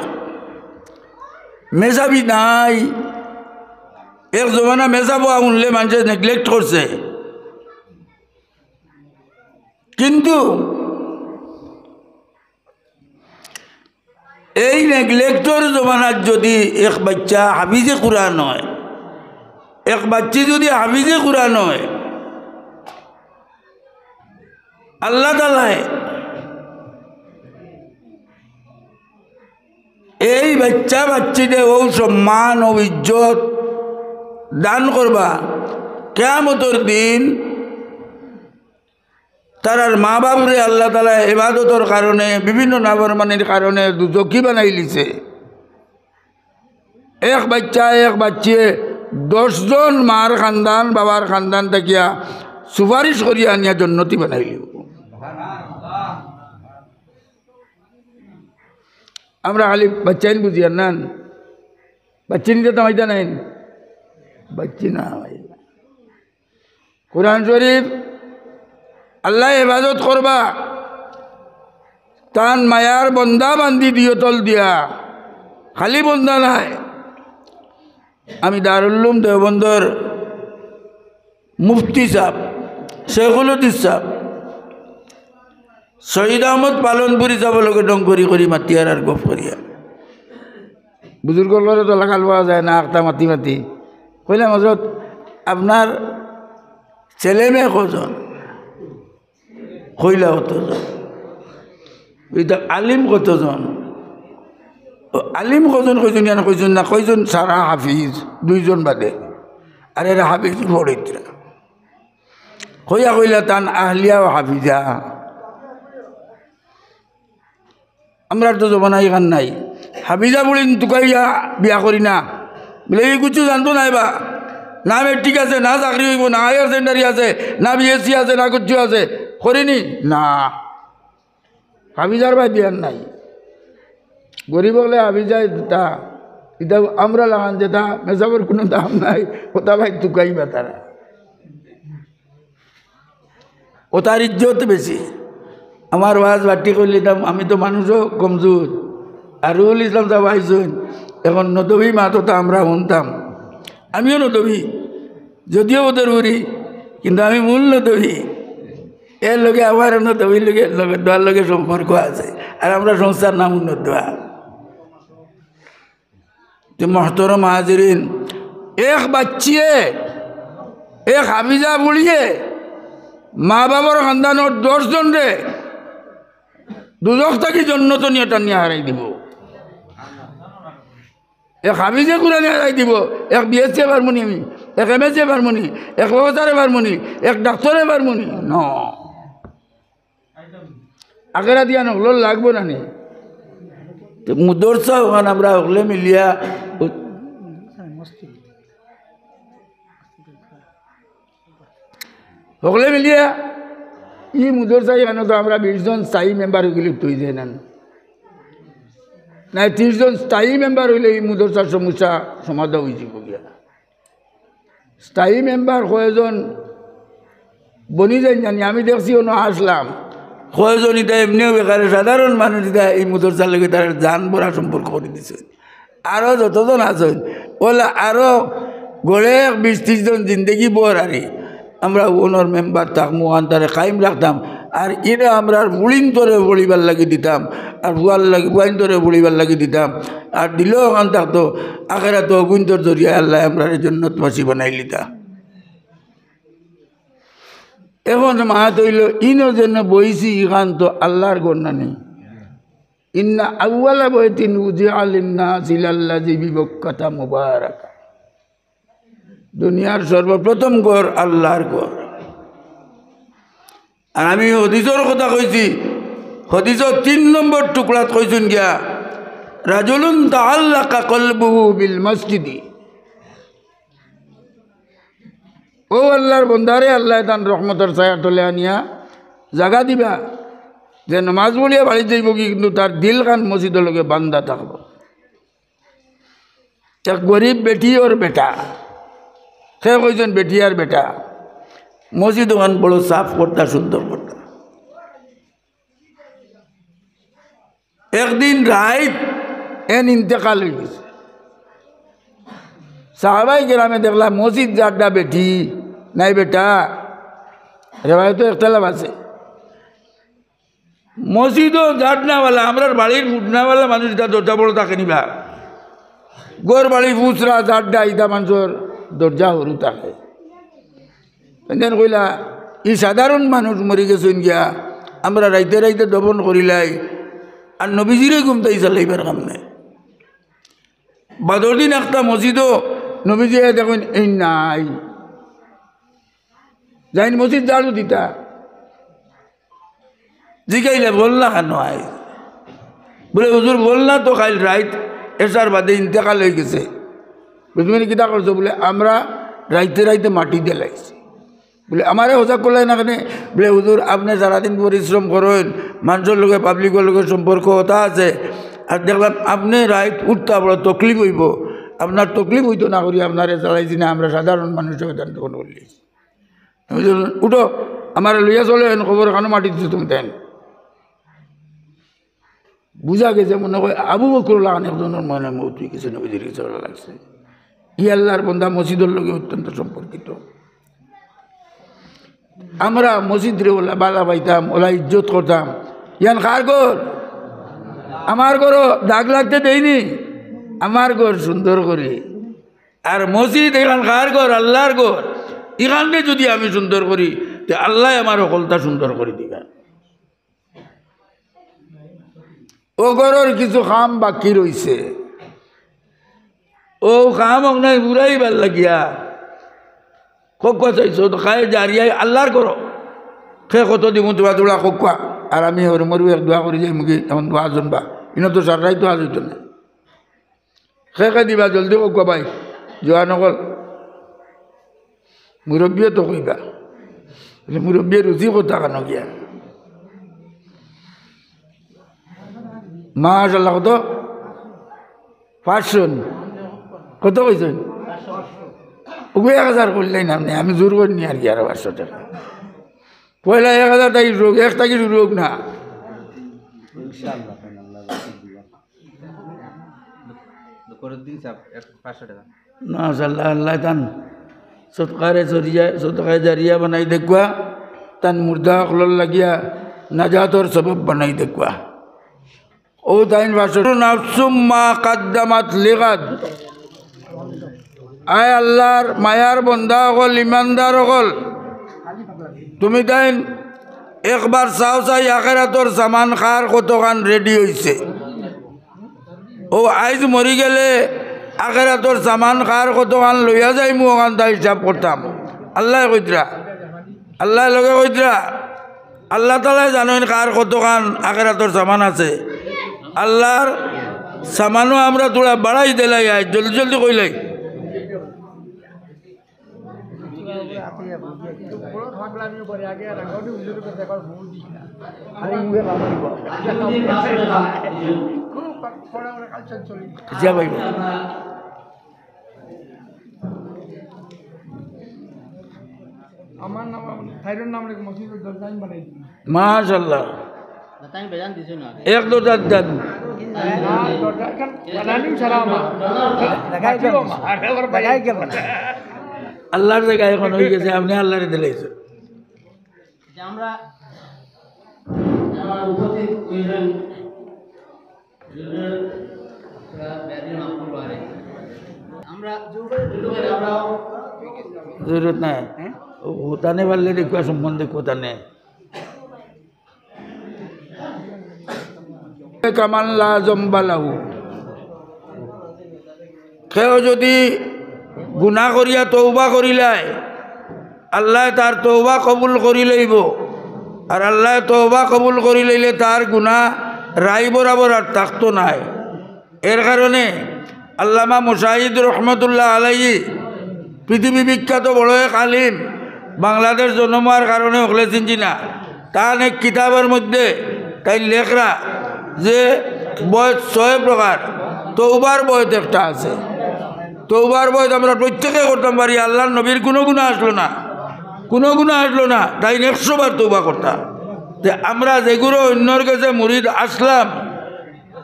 মেজাবি নাই। এক জমানা মেজাব অওয়া হুনলে মানষে neglect করছে, কিন্তু এই neglectর জমানাত যুদি এক বাচ্চা হাফিজে কোরআন অয়, এক বাচ্চি যুদি হাফিজে কোরআন অয়, আল্লাহ তাআলায় এই বাচ্চা বাচ্চিরে অউ সম্মান, অউ ইজ্জত দান করবা। কিয়ামতর দিন তারার মা বাপরে আল্লাহ তাআলায় ইবাদতর কারণে, বিভিন্ন নাফরমানির কারণে দুজখি বানাইলিছে। এক বাচ্চা, এক বাচ্চিয়ে দশ জন মার খান্দান, বাবার খান্দান থাকিয়া সুপারিশ করিয়া আনিয়া জন্নতি বানাইলিবো। আমরা খালি বাচ্চাইন বুঝিয়ার নান, বাচ্চিনিতা তামাইতা নাইন, বাচ্চি না। কোরআন শরীফ আল্লায় হেফাজত করবা, তান মায়ার বন্দা বান্দি দিও তল দিয়া, খালি বন্দা নায়। আমি দারুল উলুম দেওবন্দর মুফতি সাব, শেখুল হাদিস সাব, শহীদ আহমদ পালনপুরি সাবর লগে ঢং করি করি মাতিয়ার আর গফ করিয়ার। বুজুর্গ অকলরে তো লাগাল পাওয়া যায় না, আখতা মাতি মাতি। কইলাম, "হজরত, আপনার ছেলে মেয়ে কয়জন?" কইলা, "অতজন।" ইতা আলিম কতজন? ও, আলিম কয়জন, কয়জন ইয়ান কয়জন না, কয়জন সারা হাফিজ, দুইজন বাদে। আর এরা হাফিজ পড়িত্রা। কইয়া কইলা, "তান আহলিয়াও হাফিজা।" আমরার তো জমানা ইখান নাই। হাফিজা বুলিন তুকাইয়া বিয়া করি না। বলে, "ই কুচ্ছু জানতো নায় বা, না মেট্রিক আছে, না চাকরি অইবো, না হায়ার সেকেন্ডারি আছে, না বিএসসি আছে, না কুচ্ছু আছে, করিনি না।" হাফিজার বায় বিয়ার নাই। গরিব অকলে হাফিজায় দিতা, ইতা আমরা লাখান যেতা মেসাবর কুনু দাম নাই, অতা বায় তুকাইবা তারা। অতার ইজ্জত বেশি। আমার ওয়াজ বাট্টি করিলিতাম, আমি তো মানুষও কমজোর। আর রুহুল ইসলাম সাব আইছইন, এখন নদবী মাত অতা আমরা হুনতাম। আমিও নদবী, যদিও বদরপুরি, কিন্তু আমি মূল নদবী। এর লগে আমার নদবীর লগে, লগে, দোয়ার লগে সম্পর্ক আছে। আর আমরা সংস্থার নাম উন্নত দোয়া। তে মোহতরম হাজিরিন, এক বাচ্চিয়ে, এক হাফিজা বুলিয়ে মা বাবার খান্দানর দশ জনরে দুজখ থাকি জন্নত নিয়া টানিয়া হারাই দিবো। এক হাফিজে কুরআনে হারাই দিবো, এক বিএসসি পারমুনি আমি, এক এমএসসি পারমুনি, এক প্রফেসরে পারমুনি, এক ডাক্তরে পারমুনি। ন। আখেরাত ইয়ান হকলর লাগবো না নি? তে মুদরসা অখান আমরা হকলে মিলিয়া, হকলে মিলিয়া ই মুদরসা ইখানো তো আমরা বিশ জন স্থায়ী মেম্বার অইগেলে তো অই যায় না। না, ত্রিশ জন স্থায়ী মেম্বার অইলে ই মুদরসার সমস্যা সমাধান অইযিবো গিয়া। স্থায়ী মেম্বার কয়জন বনি যাইন জানি, আমি দেখছি অনো আসলাম, কয়জন ইতা এমনেউ বেকারে সাধারণ মানুষ ইতা ই মুদরসার লগে তারার জান ভরা সম্পর্ক করি দিছে। আরো যতজন আছইন, অলা আরো গড়ে এক বিশ ত্রিশ জন জিন্দেগি বর আরি আমরা অনর মেম্বার থাকমু, অখান তারে কায়েম রাখতাম। আর ইরা আমরার ফুড়িন্তরে পড়িবার লাগি দিতাম, আর ফুয়ার লাগি, ফুয়াইন্তরে পড়িবার লাগি দিতাম। আর দিলেও অখান থাকতো, আখেরাতো অগুইন্তর জরিয়ায় আল্লায় আমরারে জন্নতবাসী বানাইলিতা। এখন মাত অইলো, ইনো যেন বইছি, ইখান তো আল্লার ঘর না নি? ইন্না আউয়ালা বাইতিন উযিআ লিন্নাসি লাল্লাযী বিবাক্কাতা মুবারাকা। দুনিয়ার সর্বপ্রথম ঘর আল্লার ঘর। আর আমি হাদিসর কথা কইছি, হাদিসর তিন নম্বর টুকরাত কইছইন গিয়া, "রাজুলুন তাআল্লাকা কলবুহু বিল মসজিদি।" অউ আল্লার বন্দারে আল্লায় তান রহমতর ছায়ার তলে আনিয়া জাগা দিবা, যে নমাজ পড়িয়া বাড়িত যাইবোগি, কিন্তু তার দিলখান মসজিদর লগে বান্ধা থাকবো। এক গরিব বেটি ওর বেটা, কে কইছইন বেটি আর বেটা, মসজিদ ওখান বড় সাফ করতা, সুন্দর করতা। একদিন রাইত এন ইন্তেকাল অই গেছে। সাহাবাই কেরামে দেখলা মসজিদ যারটা বেটি নাই বেটা, রেওয়ায়তো একতলাফ আছে। মসজিদও জাটনাওয়ালা, আমরার বাড়ির ফুটনাওয়ালা মানুষ ইতা দরজা বড় থাকে নি বা? ঘর বাড়ি ফুসরা জাটডা ইতা মানষর দরজা হুরু থাকে। এনদেন কইলা, "ই সাধারণ মানুষ মরি গেছইন গিয়া, আমরা রাইতে রাইতে দফন করিলাই, আর নবীজিরে ঘুমতাই চালাইবার কাম নাই।" বাদর দিন একটা মসজিদও নবীজি আইয়া দেখইন, এই নাই। যাইন মসজিদ ঝাড়ু দিতা। জিগাইলা, "বললা কেনে আইজ?" বুলে, "হুজুর, বললা তো কাইল রাইত এশার বাদে ইন্তেকাল অই গেছে।" বুলে, "তুমি কিতা করছো?" বুলে, "আমরা রাইতে রাইতে মাটি দিলাইছি।" বুলে, "আমারে হজাগ করলাই না কেনে?" বুলে, "হুজুর, আপনে সারাদিন পরিশ্রম করইন, মানষর লগে, পাবলিকর লগে সম্পর্ক অতা আছে, আর দেখলাম আপনে রাইত উঠতা বড় তকলিফ অইবো, আপনার তকলিফ অইতো না করি আপনারে চালাইছি না, আমরা সাধারণ মানুষ অইতাম তখন করলি।" আমি বললাম, "উঠো, আমারে লইয়া চলো, এন কবর খানো মাটি দিছো তুমি তাইন।" বুঝা গেছে মনে হয় আবু বকর লাখান একজনর মনে মউত অই গেছে, নবীজির গেছে ওলা লাগছে। ই আল্লাহর বন্দা মসজিদর লগে অত্যন্ত সম্পর্কিত। আমরা মসজিদরে ওলা বালা পাইতাম, ওলা ইজ্জত করতাম। ইয়ান কার ঘর? আমার ঘরও দাগ লাগতে দেইনি, আমার ঘর সুন্দর করি। আর মসজিদ এখান কার ঘর? আল্লাহর ঘর। ইখানরে যদি আমি সুন্দর করি, তে আল্লায় আমার হকলতা সুন্দর করি দিবা। ও ঘরর কিছু কাম বাকি রইছে, ও কাম অকনাই পুরাইবার লাগিয়া কউক্কা চাইছো, তো কায়ে জারিয়ায় আল্লাহর ঘর। কে কত দিমু তুলা তুলা কউক্কা, আর আমি হরমরু এক দোয়া করি যাইমুগি, এখন দোয়া জনবা, ইনো তো সারাই তো আজ অইতো না। কে কে দিবা জলদি কউক্কা ভাই, জোয়ান অকল। মুরব্বিয়ে তো কইবা। বলে, "মুরব্বিয়ে রুজি কথা কেন গিয়া?" মাশাআল্লাহ, কত? পাঁচশো নি? কত কইছইন? ওগু এক হাজার করলেই না, আমি জোর করি নি আর কি, আরো পাঁচশো টেকা। পয়লা এক হাজার থাকি শুরু হোক, এক থাকি শুরু হোক না। ইনশাআল্লাহ, আল্লাহ রাখি দিবা। দুকরুদ্দিন সাহেব, এক পাঁচশো টেকা। মাশাআল্লাহ, আল্লায় তান সদকারে জরিয়া, সদকায়ে জারিয়া বানাই দেউক্কা, তান মুর্দা অকলর লাগিয়া নাজাতর সবব বানাই দেউক্কা। ও তাইন পাঁচশো। নাফসুম মা কাদ্দামাত লিগাদ। আয় আল্লাহর মায়ার বন্দা অকল, ইমানদার অকল, তুমি তাইন একবার চাও চাই আখেরাতর সামান কার কতখান রেডি অইছে। ও আইজ মরি গেলে আখেরাতর সামান কার কতখান লইয়া যাইমু, অখানতা হিসাব করতাম। আল্লায় কইতরা, আল্লায় লগে কইতরা, আল্লাহ তাআলায় জানইন কার কতখান আখেরাতর সামান আছে। আল্লাহর সামানও আমরা থুড়া বাড়াই দিলাই, আইজ জলদি জলদি কইলাই। জি ভাই। আমার নাম, থাইরোর নাম রেখে মসজিদের দরজা আমি বানাই দিই। মাশাআল্লাহ। না, তাই বেজান দিছো না। এক দরজা দেন। না, দরজা এখান বানানি ছাড়া আমার। লাগাই কেন? লাগাই কেন? আল্লাহর জাগায় অখন অই গেছে, আপনে আল্লাহরে দিলাইছইন। যে আমরা, যারা উপস্থিত হয়েছেন, আমরা জরুরত নাই। ও, ও তানে পারলে দেখবা সম্মান দেখবো তানে। কামান লা জম্বা লাহু। কেউ যদি গুনা করিয়া তওবা করিলায়, আল্লায় তার তওবা কবুল করি লইবো। আর আল্লায় তওবা কবুল করি লইলে তার গুনা রাই বরাবর আর থাকতো নায়। এর কারণে আল্লামা মুজাহিদ রহমতুল্লাহ আলাইহি পৃথিবী বিখ্যাত বড় এক আলিম, বাংলাদেশ জন্ম অওয়ার কারণে হকলে চিনছি না, তান এক কিতাবর মধ্যে তাইন লেখরা যে বয়ত ছয় প্রকার, তওবার বয়ত একটা আছে। তওবার বয়ত আমরা প্রত্যেকে করতাম পারি, আল্লাহর নবীর কুনু গুনা আছলো না, কুনু গুনা আছলো না, তাইন একশো বার তওবা করতা। তে আমরা যেগুইন অইন্যর গেছে মুরিদ আছলাম,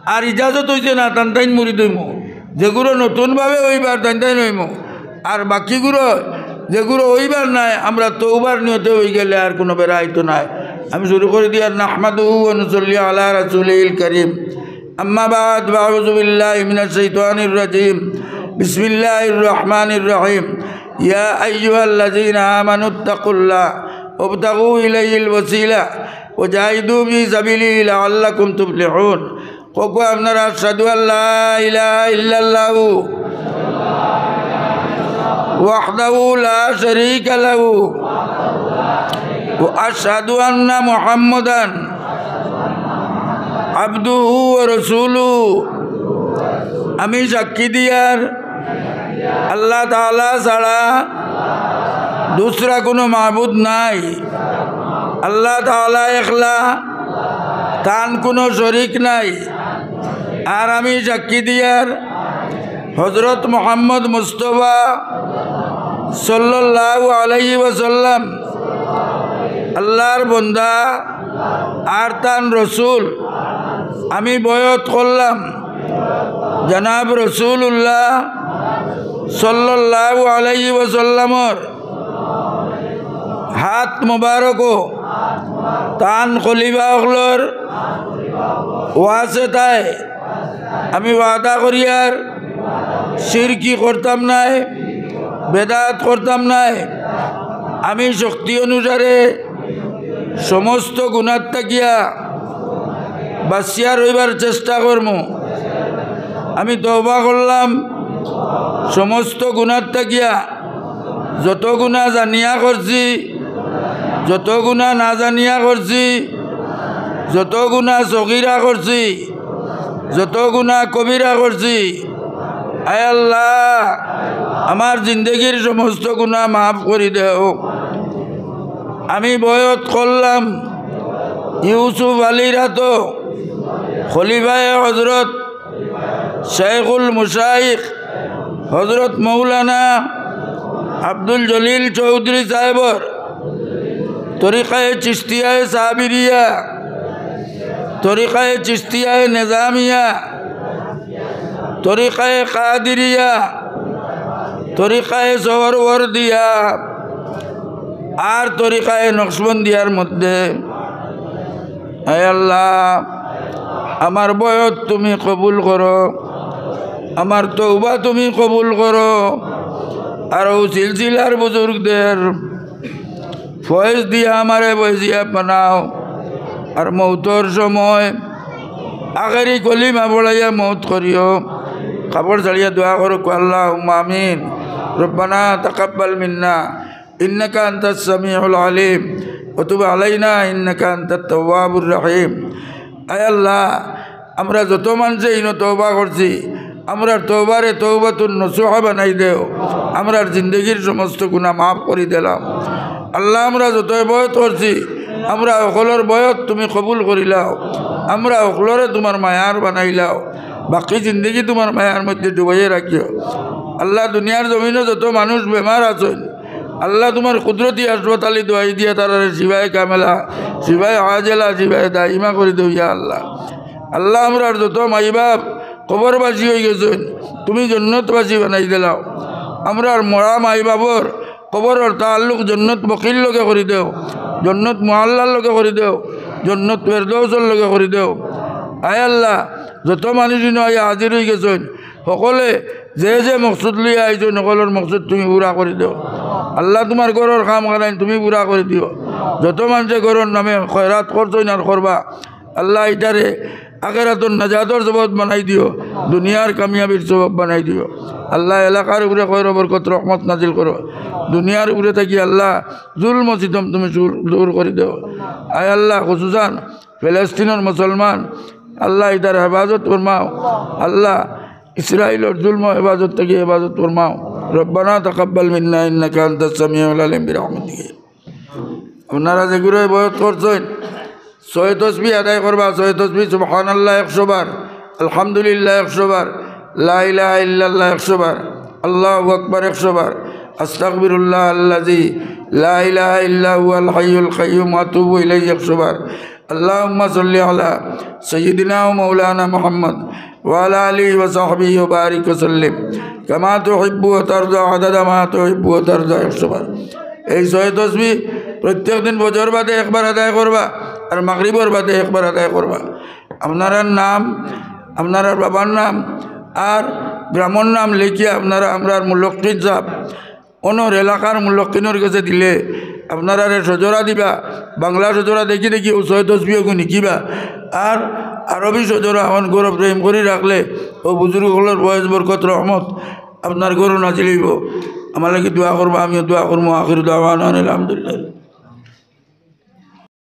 আর ইজাজত অইছে না, তান তাইন মুরিদ অইমু। যেগুইন নতুনভাবে অইবার, তান তাইন অইমু। আর বাকিগুইন, যেগুইন অইবার নায়, আমরা তওবার নিয়তে অইগেলে আর কুনু বেড়া আইতো নায়। আমি শুরু করি দিয়ার, নাহমাদুহু ওয়া নুসাল্লি আলা রাসূলিহিল কারীম। أما بعد، فأعوذ بالله من الشيطان الرجيم. بسم الله الرحمن الرحيم. يا أيها الذين آمنوا اتقوا الله وابتغوا إليه الوسيلة وجاهدوا في سبيله لعلكم تفلحون. কউক্কা আপনারা, أشهد أن لا إله إلا الله وحده لا شريك له وأشهد أن محمدا عبده ورسوله. আমি সাক্ষী দিয়ার আল্লাহ তাআলা ছাড়া দুসরা কুনু মাবুদ নাই। আল্লাহ তাআলা একলা, তান কুনু শরিক নাই। আর আমি সাক্ষী দিয়ার হযরত মুহাম্মদ মুস্তাফা সাল্লাল্লাহু আলাইহি ওয়াসাল্লাম আল্লাহর বন্দা আর তান রসুল। আমি বয়ত করলাম জনাব রাসূলুল্লাহ সাল্লাল্লাহু আলাইহি ওয়াসাল্লামর হাত মোবারকো, তান খলিফা অকলর ওয়াসিতায় আমি ওয়াদা করিয়ার শিরকি করতাম নায়, বেদাত করতাম নায়। আমি শক্তি অনুসারে সমস্ত গুনার থাকিয়া বাঁচিয়া রইবার চেষ্টা করমু। আমি তওবা করলাম সমস্ত গুনার থাকিয়া, যত গুনা জানিয়া করছি, যত গুনা না জানিয়া করছি, যত গুনা সগীরা করছি, যত গুনা কবিরা করছি, আয় আল্লাহ, আমার জিন্দেগির সমস্ত গুনা মাফ করি দেও। আমি বয়ত করলাম ইউসুফ আলীর আতো, খলিফায়ে হযরত শেখুল মুশাইখ হযরত মৌলানা আব্দুল জলিল চৌধুরী সাহেবর তরিকায়ে চিশতিয়ায়ে সাবিরিয়া, তরিকায়ে চিশতিয়ায়ে নিজামিয়া, তরিকায়ে কাদিরিয়া, তরিকায়ে সোহরওয়ার্দিয়া, আর তরিকায়ে নকশবন্দিয়ার মধ্যে। আয় আল্লাহ, আমার বয়ত তুমি কবুল করো, আমার তওবা তুমি কবুল করো। আর অউ সিলসিলার বুজুর্গদের ফয়েজ দিয়া আমারে ফয়েজিয়াব বানাও। আর মউতর সময় আখেরি কলিমা পড়াইয়া মউত করিও। কাপড় ছাড়িয়া দোয়া করো, আল্লাহুম্মা আমিন। ربنا تقبل منا إنك أنت السميع العليم وتب علينا إنك أنت التواب الرحيم. আয় আল্লাহ, আমরা যত মানষে ইনো তওবা করছি, আমরার তওবারে তওবাতুন নসুহা বানাই দেও, আমরার জিন্দেগির সমস্ত গুনা মাফ করি দিলাও। আল্লাহ, আমরা যত বয়ত করছি, আমরা হকলর বয়ত তুমি কবুল করিলাও, আমরা হকলরে তুমার মায়ার বানাইলাও, বাকি জিন্দেগি তুমার মায়ার মধ্যে ডুবাইয়া রাখিও। আল্লাহ, দুনিয়ার জমিনো যত মানুষ বেমার আছইন, আল্লাহ, তুমার কুদরতি হাসপাতালি দোয়াই দিয়া তারারে শিফায়ে কামেলা, শিফায়ে আজেলা, শিফায়ে দাইমা করি দেও, ইয়া আল্লাহ। আল্লাহ, আমরার যত মাই-বাপ কবরবাসী অইগেছইন, তুমি জন্নতবাসী বানাই দিলাও। আমরার মরা মাই-বাপর কবরর তাআল্লুক জন্নত বকির লগে করি দেও, জন্নত মুআল্লার লগে করি দেও, জন্নত ফেরদৌসর লগে করি দেও। আয় আল্লাহ, যত মানুষ ইনো আইয়া হাজির অইগেছইন, হকলে যে যে মকসুদ লইয়া আইছইন, হকলর মকসুদ তুমি পুরা করি দেও। আল্লাহ, তুমার ঘরর কাম খানাইন তুমি পুরা করি দিও। যত মানষে ঘরর নামে খয়রাত করছইন আর করবা, আল্লাহ, ইটারে আখেরাতর নাজাতর সবব বানাই দিও, দুনিয়ার কামিয়াবির সবব বানাই দিও। আল্লাহ, এলাকার উপরে খয়র বরকত রহমত নাজিল করো। দুনিয়ার উপরে থাকি আল্লাহ, জুলম ও সিতম তুমি জুর-, দূর করি দেও। আয় আল্লাহ, খুসুসান ফিলিস্তিনর মুসলমান, আল্লাহ, ইতার হেফাজত ফরমাও। আল্লাহ, ইসরাইলর জুলম ও হেফাজত থাকি হেফাজত ফরমাও। ربنا تقبل منا إنك أنت السميع العليم برحمتك. আপনারা যেগুইন বয়ত করছইন, ছয় তসবি আদায় করবা, ছয় তসবি সুবহানাল্লাহ একশো বার, আলহামদুলিল্লাহ একশো বার, লা ইলাহা ইল্লাল্লাহ একশো বার। আল্লাহু আকবার একশো বার, আস্তাগফিরুল্লাহ আল্লাযী লা ইলাহা ইল্লা হুয়াল হাইয়ুল কাইয়্যুম ওয়া আতুবু ইলাইহি একশো বার, আল্লাহুম্মা সাল্লি আলা সাইয়্যিদিনা ওয়া মাওলানা মুহাম্মদ ওয়া আলা আলিহি ওয়া সাহবিহি ওয়া বারিক ওয়া সাল্লিম, কামা তুহিব্বু ওয়া তারদা, আদাদা মা তুহিব্বু ওয়া তারদা একশো বার। এই ছয় তসবিহ প্রত্যেক দিন ফজর বাদে একবার আদায় করবা, আর মাগরিবর বাদে একবার আদায় করবা। আপনারার নাম, আপনারার বাবার নাম আর গ্রামর নাম লেখিয়া আপনারা আমরার মুলক্কিন সাব, অনর এলাকার মুলক্কিনর গেছে দিলে আপনারারে সজরা দিবা। বাংলা সজরা দেখি দেখি অউ ছয় তসবিহগু নিকিবা। আর আরবি সজরা অখন ঘরো প্রেম করি রাখলে অউ বুজুর্গ অকলর ফয়েজ বরকত রহমত আপনার ঘরো নাজিল অইবো। আমার লাগি দোয়া করবা, আমিও দোয়া করমু। আখিরু দাওয়ানা আলহামদুলিল্লাহ।